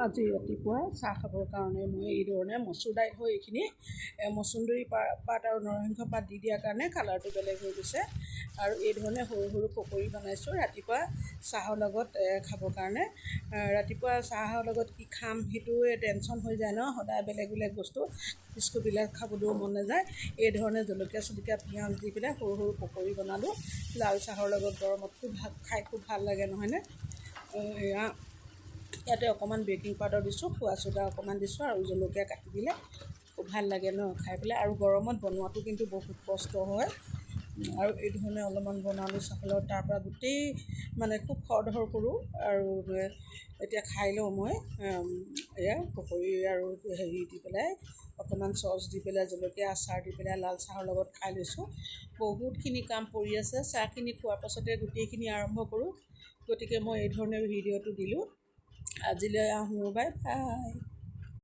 আজি ৰাতিপুৱা চাহ খাবৰ কাৰণে মই এইধৰণে মচুৰ দাইল হয় এইখিনি, মচুন্দৰী পাত আৰু নৰসিংহ পাত দি দিয়াৰ কাৰণে কালাৰটো বেলেগ হৈ গৈছে। আৰু এইধৰণে সৰু সৰু পকৰি বনাইছোঁ ৰাতিপুৱা চাহৰ লগত খাবৰ কাৰণে। ৰাতিপুৱা চাহৰ লগত কি খাম সেইটোৱে টেনশ্যন হৈ যায় ন, সদায় বেলেগ বেলেগ বস্তু, বিস্কুটবিলাক খাবলৈও মন নাযায়। এইধৰণে জলকীয়া চলকীয়া পিঁয়াজ দি পেলাই সৰু সৰু পকৰি বনালোঁ লাল চাহৰ লগত। গৰমত খুব খাই খুব ভাল লাগে নহয়নে? এয়া ইয়াতে অকণমান বেকিং পাউডাৰ দিছোঁ, খোৱা চ'ডা অকণমান দিছোঁ আৰু জলকীয়া কাটি দিলে খুব ভাল লাগে ন খাই পেলাই। আৰু গৰমত বনোৱাটো কিন্তু বহুত কষ্ট হয়। আৰু এই ধৰণে অলপমান বনালোঁ চাহৰ লগত, তাৰপৰা গোটেই মানে খুব খৰধৰ কৰোঁ। আৰু এতিয়া খাই লওঁ মই এয়া পকৰি আৰু হেৰি দি পেলাই অকণমান চচ দি পেলাই, জলকীয়া আচাৰ দি পেলাই লাল চাহৰ লগত খাই লৈছোঁ। বহুতখিনি কাম পৰি আছে, চাহখিনি খোৱাৰ পাছতে গোটেইখিনি আৰম্ভ কৰোঁ। গতিকে মই এই ধৰণে ভিডিঅ'টো দিলোঁ। আজিলৈ আহোঁ, বাই বাই।